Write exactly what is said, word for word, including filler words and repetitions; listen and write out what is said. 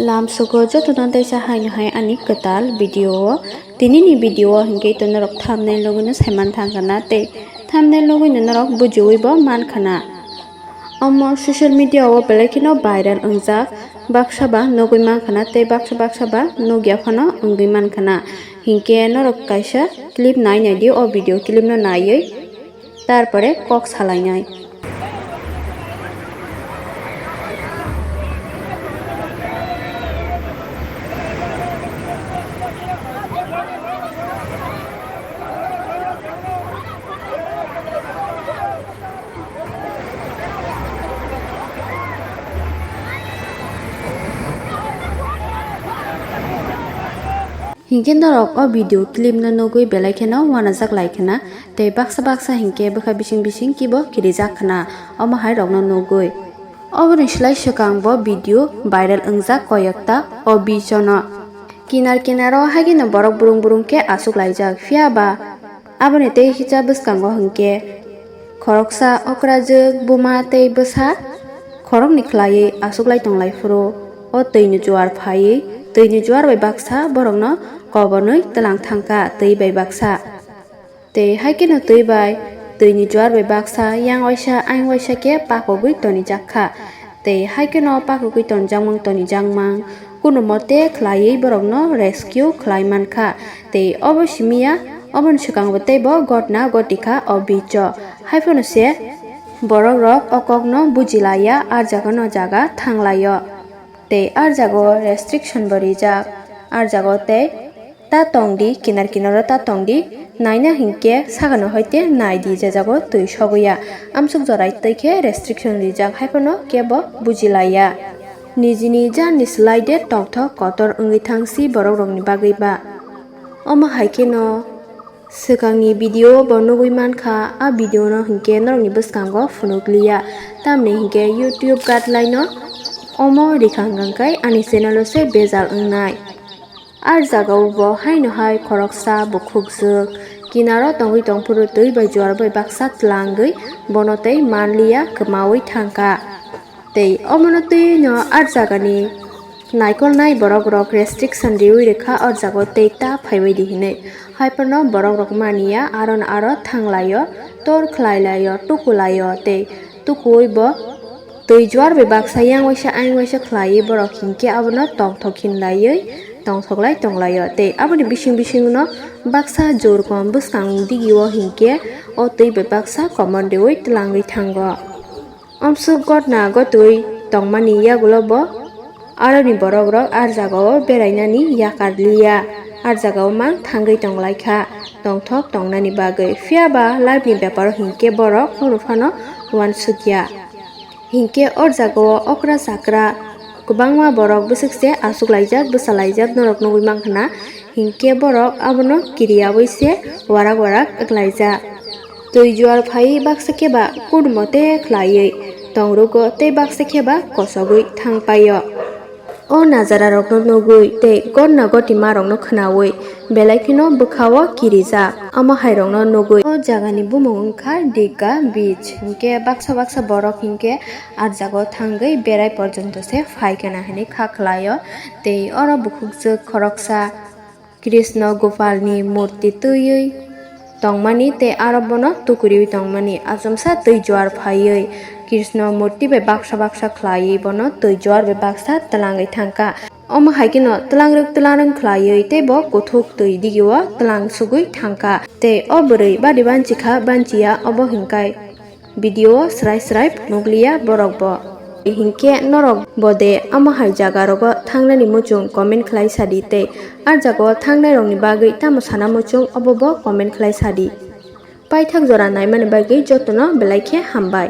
Lamsogo jotono teisa haino hai ani kwtal video o. Tinini video o hinkhe to norok thumbnail nugwino saiman thangkha na tei thumbnail nugwino norok bujiwi bo mankha na. Omo social media o belai kheno viral wngjak, baksa ba nugwi mankha na tei baksa baksa ba nugya phano wngwi mankha na. Hinkhe norok kaisa clip nai naidi, o video clip no naiwi tarpore kok salainai. Hinkhe norok o video clip no nugwi belai kheno uanajak lai khna, tei baksa baksa hinkhe bwkha bising bising kibo kirijak khna, omo hai rokno nugwi. Oboni slai swkang bo video viral wngjak koyokta o bichono. Kinar kinaro haikhe no borok burung burung khe aswk laijak, phiya ba aboni tei kisa bwskango hinkhe khoroksa okrajwk buma tei bwsa khoroknwi khlaiwi aswk lai tong lai phuru o twini juar phaiwi twini juar bai baksa borokno kobornwi twlang thangkha twi bai baksa. Tei hai kheno twi bai, twini juar bai baksa yang waisa ayang waisa khe pakogwi tonijak kha. Tei hai kheno pakogwi tonijakmang tonijakmang kunumote khlaiwi borokno rescue khlai man kha. Tei obo simi ya, oboni swkango teibo gotna goti kha o bicho. Hai phano se borok rok o kokno buji laiya, ar jaga no jaga thang laio. Tei ar jaga o restriction bo rijak, ar jaga o tei ta tong di, kinar kinaro ta tong di, naina hinkhe sakano hoite nai di, je jago twi sogwi ya. Amsuk jorai twi khe restriction rijak, hai phano kebo buji lai ya. Nijini jani slai de tongthok kotor wngwi thang si borok rokni bagwi ba. Omo hai kheno swkangni video bo nugwi mankha, a video no hinkhe norokni bwskango phunuk liya, tamni hinkhe YouTube guideline no omo rikha hwnkhe ani channel o se bejal wngnai. Ar jaga o bo haino hai khoroksa bukhukjwk kinaro tongwi tongphuru twi bai juar bai baksa tlangwi bono tei manliya kwmawi thangkha. Tei omono twi no ar jagani naikolnai borok rok restriction riwi rwkha o jaga o tei ta phaiwi di hinwi. Hai phano borok rok maniya aro no aro thang laio, tor khlai laio, tuku laio tei tukuwi bo twi juar bai baksa yang waisa ayang waisa khlaiwi borok hinkhe abono tongthok hinlaiwi tongthok lai tong laio tei aboni bising bising no baksa jor kom bwskang digi o hinkhe o twi bai baksa komon riwi twlangwi thango. Amsuk gotna gotwi tongmani yagulo bo aroni borok rok ar jaga o berainani yakar liya, ar jaga o mang thangwi tong lai kha tongthok tongnani bagwi, phiya ba life ni beparo hinkhe borok phano phano uansukya. Hinkhe o jaga o okra chakra kwbangma borok bwswk se aswk laijak, bwsa laijak norok nugwi mankha na, hinkhe borok abono kiriyawi se warak warak wnglaijak. Twi juar phaiwi baksa khe ba kunumote khlaiwi tongrugo tei baksa khe ba kosogwi thang paio. O najararokno nugwi tei gotna gotimarokno khnaui belai kheno bwkha-o kirijak. Omo hairokno nugwi o jagani bumung wngkha Digga Beach, hinkhe baksa baksa borok hinkhe ah jaga-o thangwi berai porjonto se phaikha na hinwi kha khlaio. Tei oro bukhukjwk khoroksa Krishna Gopalni murti twiwi tongmani tei aro bono tukuriwi tongmani, achomsa twi juar phaiwi Krishna murti bai baksa baksa khlaiwi bono twi juar bai baksa twlangwi thangkha. Omo hai kheno twlangrwk twlangrwng khlaiwi tei bo kuthuk twi digio twlang sugwi thangkha. Tei o bwrwi bari banchikha banchiya obo hinkhai video o srai srai phunukliya borok bo. Hinkhe norok bo de amo hai jaga rogo thangnani muchung comment khlai sadi tei ah jaga o thangnai rokni bagwi tamo sana muchung obo bo comment khlai sadi. Paithak jora naimani bagwi jotono belai khe hambai.